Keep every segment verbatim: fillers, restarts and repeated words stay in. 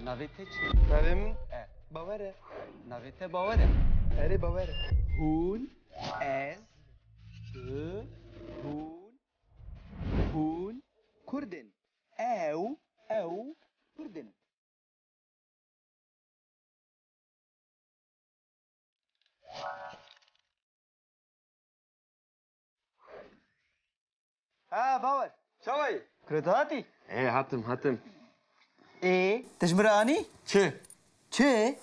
Navê te çi? Navê min E. Bawer e. Navê te Bawer e. Erê, Bawer e. Hûn, ez, tu, hûn, hûn Kurd in. Ew, ew Kurd in. Ha, Bawer. Çawa yî? Kuro tu hatî? Ê, hatim, hatim. Ê, te ji min re anî? Çi? Çi?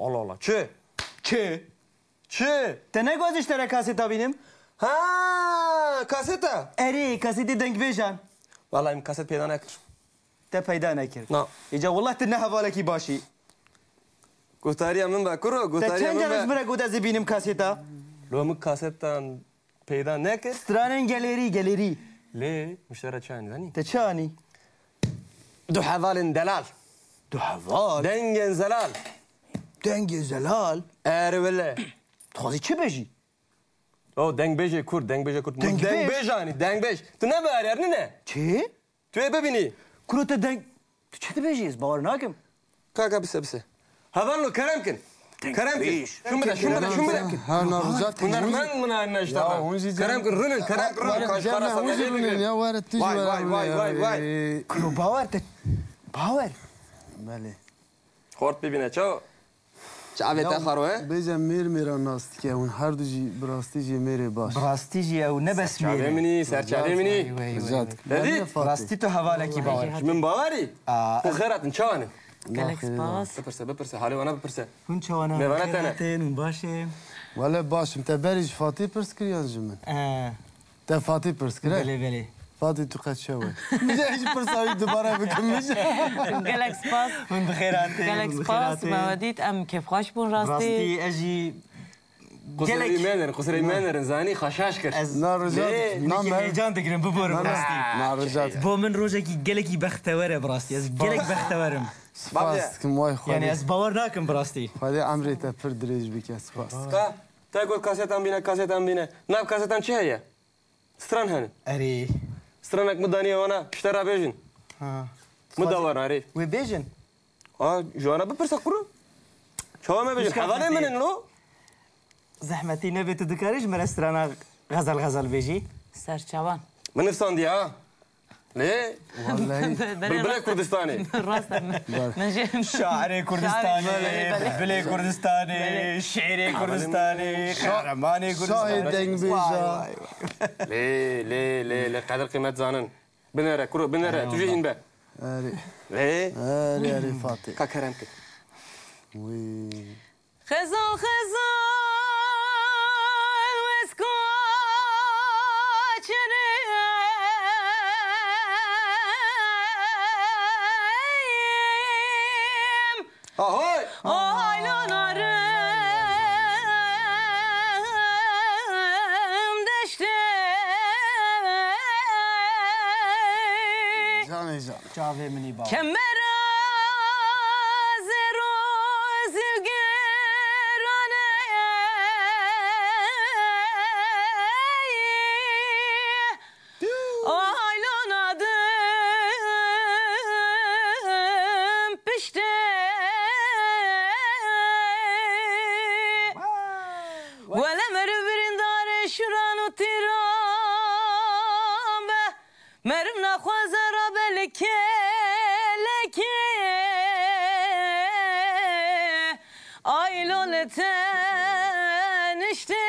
Allah Allah, çi? Çi? Çi? Te negot ji te re kaseta bînim? Ha, kaseta? Erê, kasetê dengbêjan. Vallahi min kaset peyda nekir. Te peyda nekir. Na. Îca wallah tu ne hevalekî baş î. Guhtariya min be, kuro, Te guhtariya çend min care ji min be. re got ez ê bînim kaseta? Lo min kasetan peyda nekir. Stranên gelerî, gelerî. Lê min ji te re çi anî, zanî? Te çi anî? Du hevalên delal. Du heval? Dengên zelal. Dengê zelal? Erê wele. Dixwazî çi bêjî? O, dengbêjê Kurd, dengbêjê Kurd. Dengbêj? Dengbêj anî, dengbêj. Tu ne bihar yer, ne? Çi? Tu ê bibînî. Kuro te deng-, tu çi dibêjî? Ez bawer nakim. Kaka bise, bise. Hevalno, kerem kin. Kerem kin. Şun bide, şun bide, şun bide. Ha, na, rica ederim. Hunermend min anîne ji te re. Ya, hûn jî Kerem kin, rûnin, kerem kin, rûnin. Were, Kaş cem, parasa hûn jî rûnin ya, were, tu jî Vay, were, vay, vay, vay, vay. Kuro bawer te. Bawer. Belê. Xort bibîne, çawa? Çavê te xaro e? Bêje mêr mêra nas dike, hûn her du jî bi rastî jî mêrê baş. Bi rastî jî ew ne bes mêr e. Serçavê min î, serçavê min î. Rica dikim. Rica dikim. Dedî? Rastî tu hevalekî bawer. Ji min bawer î? Aa, xwe xêr hatin, çawa ne? Gelek spas. Bipirse, bipirse, halê wana bipirse. Hûn çawa ne? Mêvana te ne? Hûn baş e? Wele baş im, te berî ji Fatî pirs kiriyan ji min. Ee. Te Fatî pirs kir, he? Belê, belê. Fatî, tu qet çawa yî? Min jî pirsa wî dubare bikim, min jî. Gelek spas. Hûn bi xêr hatin. Gelek spas, me we dît, em kêfxweş bûn rastî. Rastî, ez jî Qusirê wî menerin, qusirê wî menerin, zanî xwe şaş kir. Ez Na rica Lê dikim, na Min me- heyecan digirim, biborim Na, na, rastî. na rica dikim. Bo min rojekî gelekî bextewer e bi rastî. Ez gelek bextewer im. Spas dikim, way Xwedê. Yani ez bawer nakim bi rastî. Xwedê emrê te pir dirêj bike, spas. Ka, te got kasetan bîne, kasetan bîne. Nav kasetan çi heye? Stran hene. Erê. Stranek min daniye wana, ji te re bêjin. Ha. Min da wana, erê. Wê bêjin. A, ji wana bipirse kuro. Çawa me bêjin? Hevalê min in lo. Zehmetî nebe, tu dikarî ji me re strana xezel xezel bêjî? Serçavan. Min nivsandiye ha. Lê Wallahî. Bilbilê Kurdistanê. Rast e. Min jî Şairê Kurdistanê, Şairê, belê, belê. Bilbilê Kurdistanê, Belê. Şêrê Kurdistanê, Şa-, Qehremanê Kurdistanê. Şahê dengbêja. Vay, vay, vay. Lê, lê, lê, lê, qedir qîmet zanin. Binere, kuro, binere, tu jî hîn be. Erê. Lê. Erê, erê, Fatih. Ka kerem kir. Wî. Xezal, xezal, wez kaçirim. Ahoy! Ay, lo narim deştê. Canê can. Çavê min î bawer. Kemera zero zilgirane. Ay, lo nadim piştê. Wele meriv birîndarê şiran û tîran be. Meriv naxwaze rabe li kêlekê. Ay, lo li teniştê.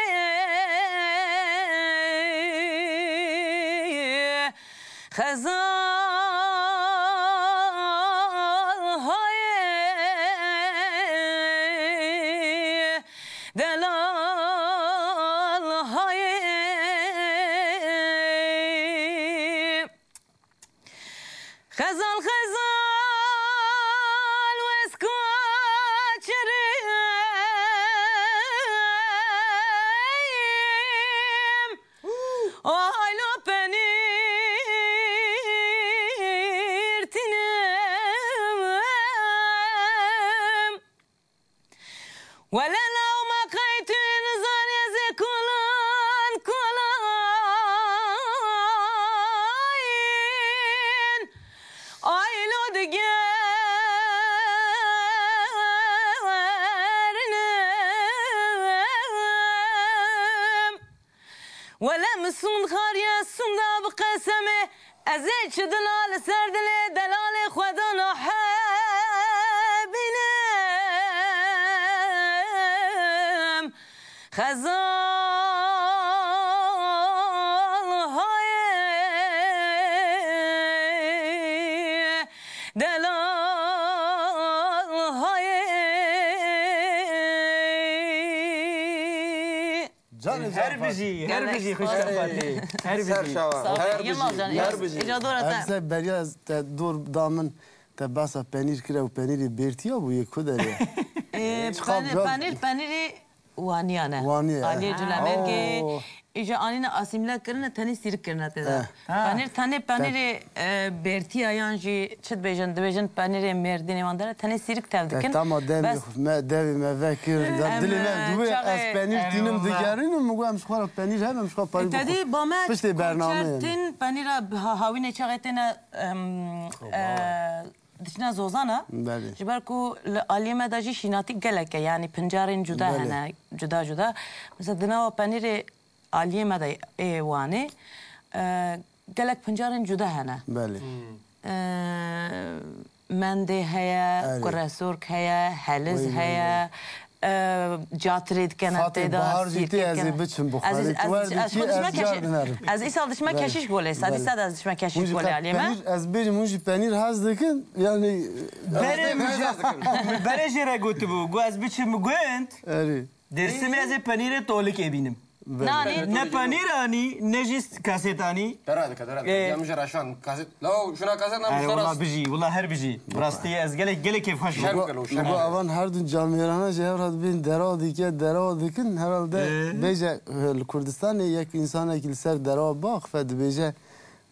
Xezal hayê. Delal hayê. Xezal, xezal, wez kaçirim. Ay, lo penîr tînim. Wele lawma qaytî nizanî ez ê kolan kolayîn. Ay, lo dige Wele min sûnd xariye sûnda bi qesemê, ez ê çi dila li ser dilê delalê xwe dana hebînim. Xezal hayê, delal hayê. Canê Her can bijî, her Gelek bijî, spas. Xwişka Fatî. Her Ser bijî. Şawan. Sağ ol, Her Yılmaz bijî. Can. Her bijî. Îca dora te. Em se beriya te dor da min, te behsa penîr kire û penîrê bêrtiya bû yê ku derê? Ee, Çiqas penîr, can- penîr, penîrê waniya ne. Waniye, Aliyê eh. Culemêrgê. Oo. Îja anîne asîmle kirine, tenê sîrik kirine tê de. Eh. Ha. Penîr tenê penîrê, e, bêrtiya yan jî çi dibêjin, dibêjin penîrê Mêrdînê wan dere, tenê sîrik tev dikin. Te tama demê Bes xwe, me, devê me vekir, da Em, dilê me e, dû wê çaxê ez penîr Em, tînim wala. digerînim, min got em ji xwe re penîr hebe, em ji xwe parî Te bixwe. dî ba me Piştê bernameyê. Koçertîn penîra ha-, hawînê çaxê têne, em, e, diçine zozana. Belê. Ji ber ku li aliyê me de jî şînatî gelek e, yanî pincarên cuda Belê. hene, cuda cuda. Mesela di nava penîrê aliyê me de ê Wanê, e, gelek pincarên cuda hene. Belê. Hmm. E, mendê heye, Erê. quresork heye, heliz Wê, wê, heye, wê. e, catirê dikene Fatê tê de, Bahar jî sîrkê tê, ez ê dikene. biçim Ez, bixwarê. Tu ez, wer ez dikî, xwe ez dişme car keşiş, dinerim. ez îsal dişme Belê. keşiş golê, Belê. sedî sed ez dişme keşiş Hûn jî golê qe-, aliyê me. penîr, ez bêjim, hûn jî penîr hez dikin. Yanî, Berê min jî, min berê jê re gotibû, got ez biçim gund. Erê. Dêrsimê ez ê penîrê tolikê bînim. Belê. Nanî? Ne penîr anî, ne jî kaset anî. Dera dike, dera dike. Ee. Ya min jî raşan kaset. Law, şuna kaset nam Erê, usta wala rast. bijî, wala her bijî. Rastî ez gelek, gelek kêfxweş bûm. Şerm kelo, şerm Go kelo. avan her du camêrana jî hev re dibên dera dike, dera dikin. Herhalde Ee. bêje, e, li Kurdistanê yek însanekî li ser dera baxfe dibêje,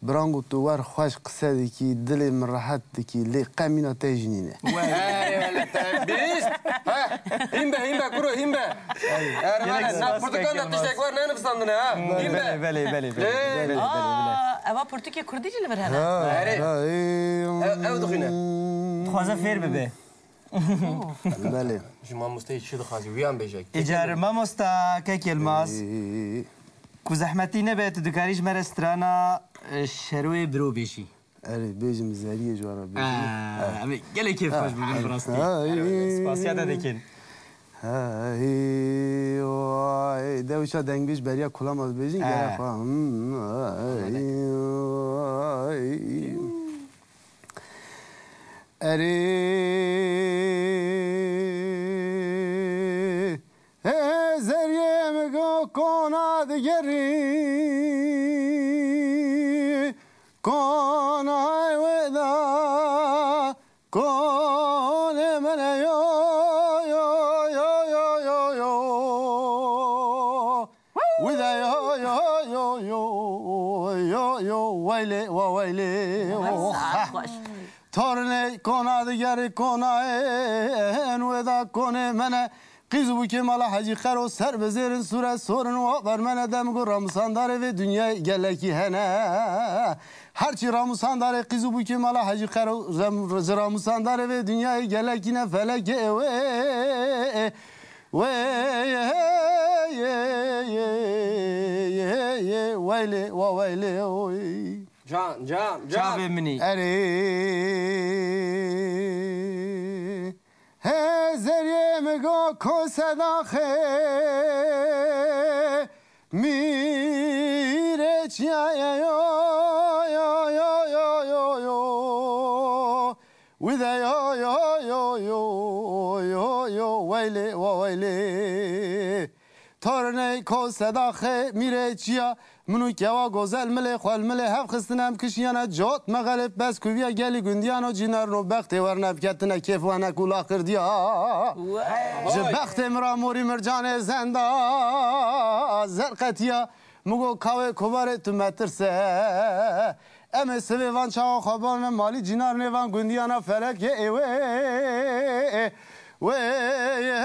Birango tu wer xweş qise dikî, dilê min rehet dikî, lê qe mîna te jî nîne. Erê wele te bîst. Ha, hîn be, hîn be, kuro, hîn be. Erê Gelek wele, spas na pirtûkan de kek tiştek Yilmaz. wer nenivistandine ha. Hîn be. Belê, belê, belê, belê. Lê. Belê, belê, belê. Aa, eva pirtûkê kurdî jî li vir hene. Ha, Erê. ha, ê, Ew, ew dixwîne. Dixwaze fêr bibe. Belê. Ji mamosteyê çi dixwazî, wiyan bêje. Îcar mamosta kek Yilmaz. Ê. Ku zehmetî nebe, tu dikarî ji me re strana, e, Şeroyê Biro bêjî. Erê, bêjim, zeriyê ji we re bêjim. Ha, Ha. em ê gelek kêfxweş bûbin, Ha. bi rastî. Ha, Erê, ê. spasiya te dikin. Ha, ê, vay, de wisa dengbêj beriya kulama dibêjin, Ha. gerek xwe. Hmm, ay, ay. Erê, hê zeriyê min go kona digerî, kona wê da, konê min e yo, yo, yo, yo, yo, yo. Wî de yo, yo, yo, yo, yo, yo, weylê, wa weylê, oh. Saet xweş. Tornê kona digerî konayên wê da konê mene. Qîz û bûkê mala Hecî Xero ser bi zêrin sûre sorin wa bermene dem gu ramûsandarê vê dinyayê gelekî hene. Herçî ramûsandarê qîz û bûkê mala Hecî Xero rem-, ji ramûsandarê vê dinyayê gelekî ne felekê wê. Wê, weylê, wa weylê, oy. Can, can, can. Çavê min î. Erê. Hê zeriyê min go ko sedaxê. Mîrê çiyaye yo, yo, yo, yo, yo, yo. Wî de yo, yo, yo, yo, yo, yo, weylê, wa weylê. Tornê ko sedaxê mîrê çiya, min û kewa gozel milê xwe li milê hev xistine em kişiyane cot mexelê bes kuviya gelî gundiyano cînerno bextê werne biketine kêf wene kula xirdiya. Wow. Ji bextê min ra morî mircanê zenda zerqetiya. Min got, kawê kovarê tu metirse. Em ê sivê van çawa xwe bane malî cînarnê van gundiyana felekê ê wê. Wê, yê,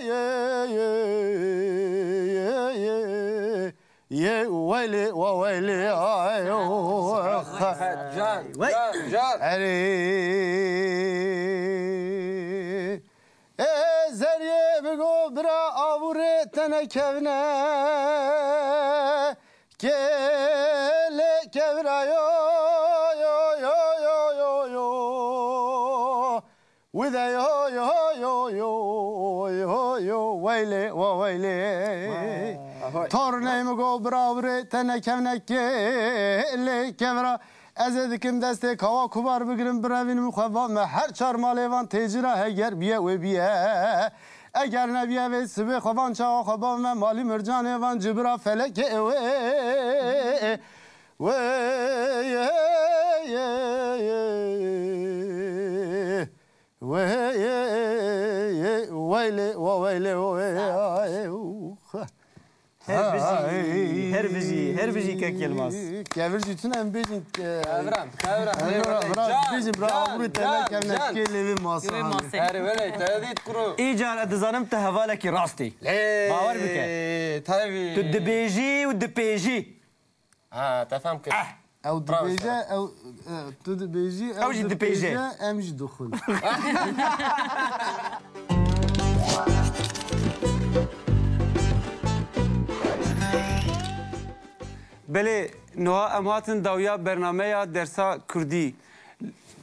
yê, yê, yê, yê, yê, weylê, wa weylê, ay, o, Can, Wey. can, can. Erê. Ê zeriyê bigo bira avûrê tenekevne. Wide yo yo yo yo yo yo weylê wa weylê. Torney mi go bira wirê te nekevnek lê kevra. Ez ê dikim destê kawa kubar bigirim birevînim xwe va me her çar malê van têcira heger biye wê biye. Eger nebiye vê sibê xwe van çawa xwe ba me malî mircanê van cibira felekê wê. Wê Wê weylê wa weylê wê. Her bijî, her bijî, her bijî kek Yilmaz. Kevir jî tune em bêjin. Kevran, kevran. Bira, bira, bira, can, bêjin, bira, can, aburê te can, kevnek can. Kê lêvê masa. Lêvê masê. Her welê te dît kuro. Îcar ez dizanim te hevalekî rastî. Lê. Bawer bike. Tabii. Tu dibêjî û dipêjî. Ha, te fam kir. Ah! Ew Bravo dibêje, sana. Ew, e, tu dibêjî, ew Ew jî dipêje. Dipêje, em jî dixwin. Belê, niha em hatin dawiya bernameya dersa kurdî.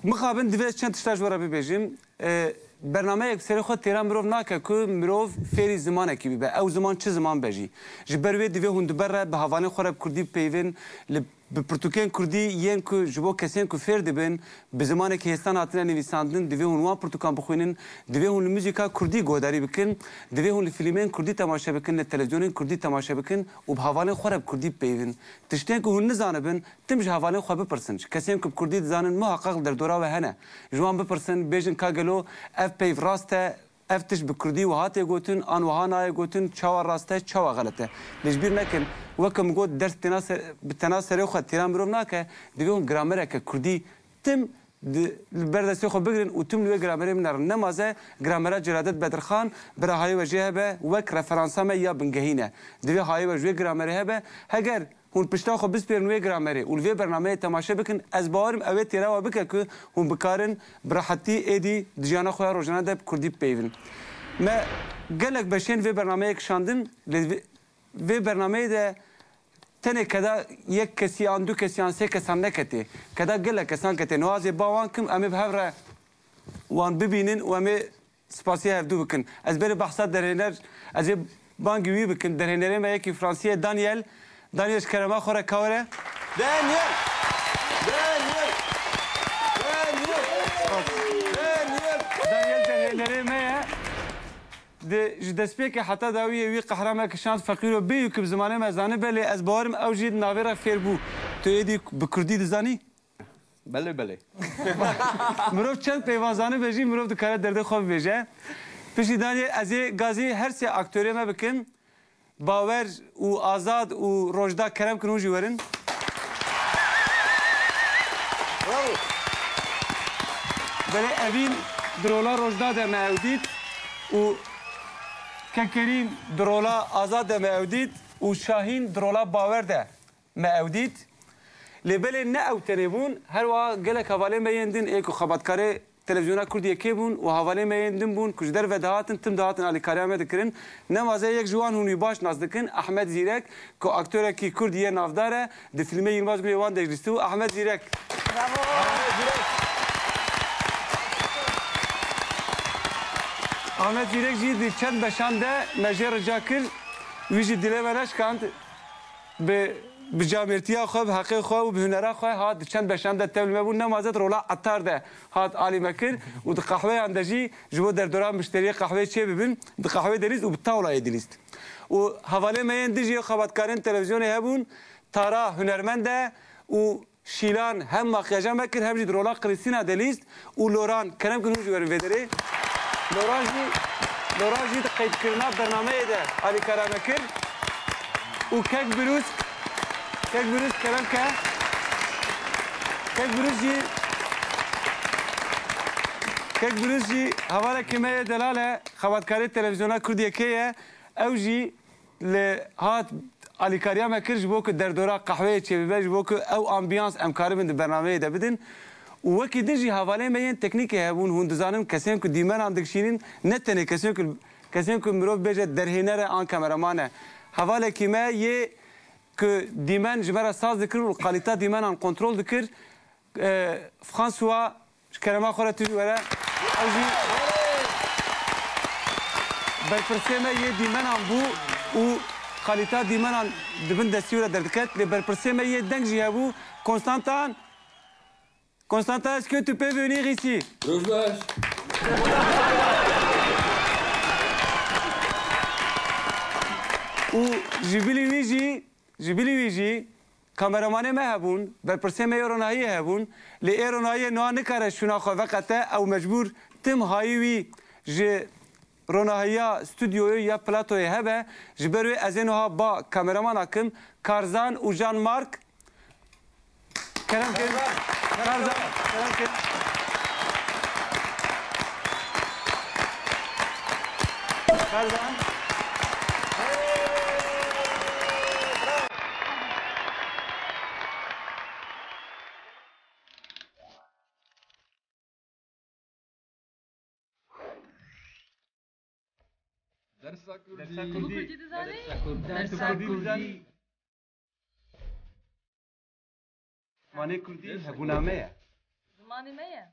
Mixabin divê ez çend tişta ji we re bibêjim. E, bernameyek bi serê xwe têra mirov nake ku mirov fêrî zimanekî bibe. Ew ziman çi ziman be jî. Ji ber wê divê hûn di ber re bi hevalên xwe re bi kurdî bipeyivin, li, bi pirtûkên kurdî yên ku ji bo kesên ku fêr dibin, bi zimanekî hêstan hatine nivîsandin, divê hûn wan pirtûkan bixwînin, divê hûn li muzîka kurdî guhdarî bikin, divê hûn li fîlmên kurdî temaşe bikin, li televîzyonên kurdî temaşe bikin û bi hevalên xwe re bi kurdî bipeyivin. Tiştên ku hûn nizanibin, tim ji hevalên xwe bipirsin. Ji kesên ku bi kurdî dizanin muheqeq li derdora we hene. Ji wan bipirsin, bêjin ka gelo ev peyv rast e, ev tişt bi kurdî wiha tê gotin, an wiha nayê gotin, çawa rast e, çawa xelet e. Lê ji bîr nekin, weke min got, ders têna se-, bi tena serê xwe têra mirov nake, divê hûn gramereke kurdî tim di, li ber destê xwe bigirin û tim li wê gramerê binerin. Nemaze gramera Celadet Bedirxan, bira hayê we jê hebe, wek referansa me ya bingehîn e. Divê hayê we ji wê gramerê hebe. Heger hûn pişta xwe bispêrin wê gramerê û li vê bernameyê temaşe bikin, ez bawerim ew ê têra we bike ku hûn bikarin bi rehetî êdî di jiyana xwe ya rojane de bi kurdî bipeyivin. Me gelek beşên vê bernameyê kişandin, lê vê, vê bernameyê de tenê keda yek kesî an du kesî an sê kesan neketê. Keda gelek kesan ketê. Niha ez ê ba wan kim, em ê bi hev re wan bibînin û em ê spasiya hevdû bikin. Ez berê behsa derhêner, ez ê bangî wî bikim. Derhênerê me yekî Fransiyê, Daniel. Daniel, ji kerema xwe re ka were. Daniel! Daniel! Daniel! Daniel! Daniel derhênerê me ye. Di, ji destpêkê heta dawiyê wî qehra me kişand, feqîro bêyû ku bi zimanê me zanibe, lê ez bawerim ew jî di navê re fêr bû. Tu êdî bi kurdî dizanî? Belê, belê. Mirov çend peyvan zanibe jî, mirov dikare derdê xwe bibêje. Piştî Daniel, ez ê gazî her sê aktorê me bikim. Bawer û Azad û Rojda, kerem kin hûn jî werin. Bravo. Belê, Evîn di rola Rojda de me ew dît û Kekerîn di rola Azad de me ew dît û Şahîn di rola Bawer de me ew dît. Lê belê ne ew tenê bûn, her wiha gelek hevalên me yên din ê ku xebatkarê televîzyona Kurdî yekê bûn û hevalên me yên din bûn ku ji derve dihatin, tim dihatin alîkariya me dikirin. Nemaze yek ji wan hûn wî baş nas dikin, Ehmed Zîrek, ku aktorekî Kurd yê navdar e, di fîlmê Yilmaz Gulê wan de jî lîstibû. Ehmed Zîrek. Bravo. Ehmed Zîrek. Ehmed Zîrek jî di çend beşan de me jê rica kir, wî jî dilê me neşkand. Bi, bi camêrtiya xwe, bi heqê xwe û bi hunera xwe hat, di çend beşan de tevlî me bû. Nemaze di rola Etar de hat alî me kir û di qehweyan de jî ji bo derdora mişteriyê qehweyê çê bibin, di qehweyê dilîst û bi tawlayê dilîst. Û hevalê me yên dijî xebatkarên televîzyonê hebûn, Tara hunermend e û Şîlan hem makyaja me kir, hem jî di rola Krîstîna de lîst û Loran, kerem kin hûn jî werin vê derê. Loran jî, Loran jî di qeydkirina bernameyê de alîkara me kir. Û Kek Birûsk, Kek Birûsk kerem ke. Kek Birûsk jî, Kek Birûsk jî hevalekî me yê delal e, xebatkarê televîzyona Kurdiyekê ye. Ew jî li hat alîkariya me kir ji bo ku derdora qehweyê çêbibe, ji bo ku ew ambiyans em karibin di bernameyê de bidin. Û wekî din jî hevalên me yên teknîkê hebûn, hûn dizanin kesên ku dîmenan dikişînin, ne tenê kesên ku, kesên ku mirov bêje derhêner e an kameraman e. Hevalekî me yê ku dîmen ji me re saz dikir û kalîta dîmenan kontrol dikir, e, François, ji kerema xwe re tu jî were. Ew jî berpirsê me yê dîmenan bû û kalîta dîmenan di bin destî wê re derdiket. Lê berpirsê me yê deng jî hebû. Konstantin, Konstantin, est-ce que tu peux venir ici? Roj baş. Û ji bilî wî jî, ji bilî wî jî kameramanê me hebûn, berpirsê me yê ronahiyê hebûn, lê ê ronahiyê niha nikare şûna xwe veqete, ew mecbûr tim hayî wî ji ronahiya stûdyoyê ya platoyê hebe, ji ber wê ez ê niha ba kameramana kim, Karzan û Jean-Marc, Kerem kin. Karzan, kerem kin. Karzan. Dersa Kurdî. Dersa Kurdî. Dersa Kurdî. Dersa Kurdî. Zimanê Kurdî hebûna me ye. Zimanê me ye.